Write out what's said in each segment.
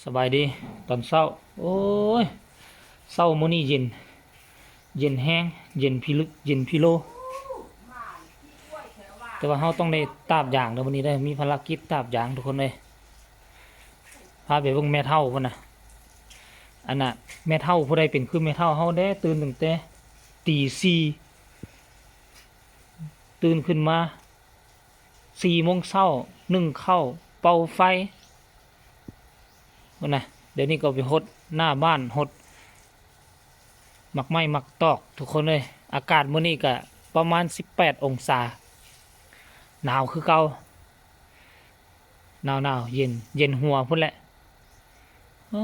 ສະບາຍດີຕອນເຊົ້າ. ໂອ້ຍ ເຊົ້າມື້ນີ້ເຢັນ ເຢັນແຮງ ເຢັນພິລຶກ ເຢັນພິໂລ. ແຕ່ວ່າເຮົາຕ້ອງໄດ້ຕາບຢາງເດີ ມື້ນີ້ເດີ ມີພາລະກິດຕາບຢາງທຸກຄົນເອີຍ. ພາໄປເບິ່ງແມ່ເຖົ້າພຸ້ນນະ. ອັນນ່າ ແມ່ເຖົ້າຜູ້ໃດເປັນຄືແມ່ເຖົ້າເຮົາແດ່ ຕື່ນຕັ້ງແຕ່ຕີສີ່ ຕື່ນຂຶ້ນມາສີ່ໂມງເຊົ້າ ໜຶ້ງເຂົ້າ ເປົ່າໄຟ ພຸ້ນນະ. ດຽວນີ້ກໍໄປຫົດໜ້າບ້ານ ຫົດໝາກໄມ້ໝາກຕອກທຸກຄົນເອີຍ. ອາກາດມື້ນີ້ກະປະມານສິບແປດອົງສາ ໜາວຄືເກົ່າ ໜາວໆ ເຢັນ ເຢັນຫົວພຸ້ນແຫຼະ. ໂອ້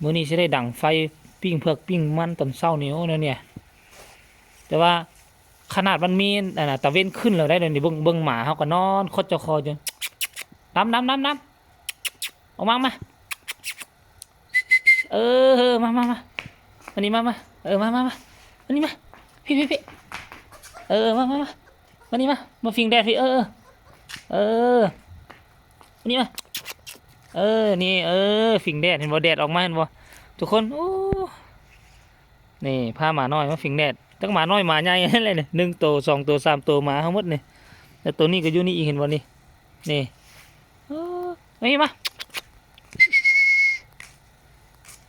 ມື້ນີ້ຊິໄດ້ດັງໄຟປີ້ງເຜືອກປີ້ງມັນຕອນເຊົ້ານີ້ ໂອ້ ແນວນີ້. ແຕ່ວ່າຂະໜາດມັນມີ ອັນນ່າ ຕາເວັນຂຶ້ນແລ້ວໄດ໋ ດຽວນີ້ເບິ່ງ ເບິ່ງໝາເຮົາກໍນອນຄົດເຈົ້າຄໍຢູ່. ດຳ ດຳ ດຳ ດຳ ອອກມາ ມາ ເອີ ມາ ມາ ມາ ມານີ້ ມາ ມາ ເອີ ມາ ມາ ມາ ມານີ້ ມາ ພີ້ ພີ້ ພີ້ ເອີ ມາ ມາ ມາ ມານີ້ ມາ ມາຟິງແດດພີ້ ເອີ ເອີ ເອີ ມານີ້ ມາ ເອີ ນີ້ ເອີ ຟິງແດດ ເຫັນບໍ່ ແດດອອກມາ ເຫັນບໍ່ທຸກຄົນ. ໂອ້ ນີ້ ພາໝານ້ອຍມາຟິງແດດ ຈັກໝານ້ອຍໝາໃຫຍ່ແຫຼະນີ້ ໜຶ່ງໂຕ ສອງໂຕ ສາມໂຕ ໝາເຮົາໝົດນີ້. ແລ້ວໂຕນີ້ກໍຢູ່ນີ້ອີກ ເຫັນບໍ່ນີ້ ນີ້ ເອີ ມາ ມາ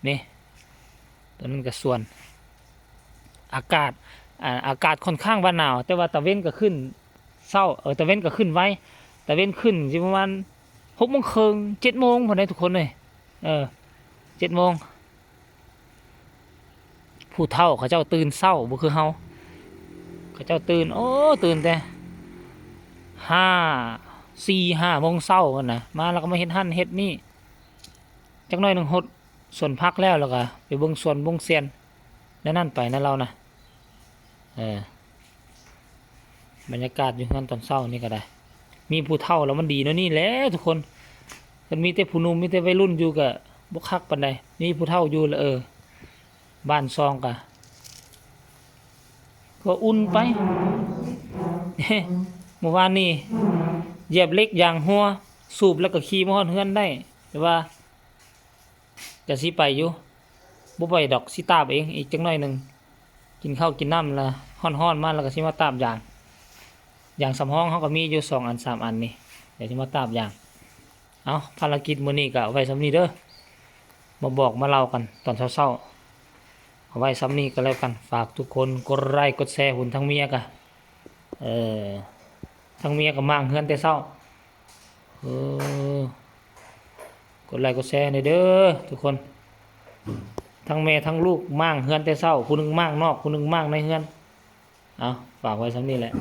ນີ້ ຕົວນັ້ນກໍສ່ວນ. ອາກາດ ອາ ອາກາດຂ້ອນຂ້າງວ່າໜາວ ແຕ່ວ່າຕາເວັນກໍຂຶ້ນເຊົ້າ ເອີ ຕາເວັນກໍຂຶ້ນໄວ ຕາເວັນຂຶ້ນຊິປະມານຫົກໂມງເຄິ່ງ ເຈັດໂມງພຸ້ນເດ້ທຸກຄົນເອີຍ. ເອີ ເຈັດໂມງ ຜູ້ເຖົ້າເຂົາເຈົ້າຕື່ນເຊົ້າ ບໍ່ຄືເຮົາ ເຂົາເຈົ້າຕື່ນ ໂອ້ ຕື່ນແຕ່ຫ້າ ສີ່ຫ້າໂມງເຊົ້າພຸ້ນນະ ມາແລ້ວກໍມາເຮັດຫັ້ນເຮັດນີ້. ຈັກໜ້ອຍໜຶ່ງຫົດສວນຜັກແລ້ວ ແລ້ວກໍໄປເບິ່ງສວນເບິ່ງສວນແນວນັ້ນໄປນະລາວນະ. ເອີ ບັນຍາກາດຢູ່ເຮືອນຕອນເຊົ້ານີ້ກໍໄດ້ ມີຜູ້ເຖົ້າແລ້ວມັນດີແນວນີ້ແຫຼະທຸກຄົນ. ຄັນມີແຕ່ຜູ້ໜຸ່ມ ມີແຕ່ໄວລຸ້ນຢູ່ກໍບໍ່ຄັກປານໃດ ມີຜູ້ເຖົ້າຢູ່ແລ້ວ ເອີ ບ້ານຊ່ອງກໍ ກໍອຸ່ນໄປ. ມື້ວານນີ້ຢຽບເຫຼັກຢາງຮົ່ວ ສູບແລ້ວກໍຂີ່ມາຮອດເຮືອນໄດ້ ແຕ່ວ່າ ກະຊິໄປຢູ່ ບໍ່ໄປດອກ ຊິຕາບເອງ ອີກຈັກໜ້ອຍໜຶ່ງ ກິນເຂົ້າກິນນ້ຳລະ ຮ້ອນໆມາລະກະຊິມາຕາບຢາງ. ຢາງສຳຮອງເຮົາກໍມີຢູ່ສອງອັນສາມອັນນີ້ ດຽວຊິມາຕາບຢາງ. ເອົາ ພາລະກິດມື້ນີ້ກະເອົາໄວ້ສ່ຳນີ້ເດີ ມາບອກມາເລົ່າກັນຕອນເຊົ້າໆ ເອົາໄວ້ສ່ຳນີ້ກໍແລ້ວກັນ. ຝາກທຸກຄົນກົດໄລກົດແຊ ຫຸນທັງເມຍກະ ເອີ ທັງເມຍກໍມ້າງເຮືອນແຕ່ເຊົ້າ. ເອີ ກົດໄລກົດແຊໃຫ້ແດ່ເດີທຸກຄົນ. ທັງແມ່ທັງລູກມ້າງເຮືອນແຕ່ເຊົ້າ ຜູ້ໜຶ່ງມ້າງນອກ ຜູ້ໜຶ່ງມ້າງໃນເຮືອນ. ເອົາ ຝາກໄວ້ສ່ຳນີ້ແຫຼະ.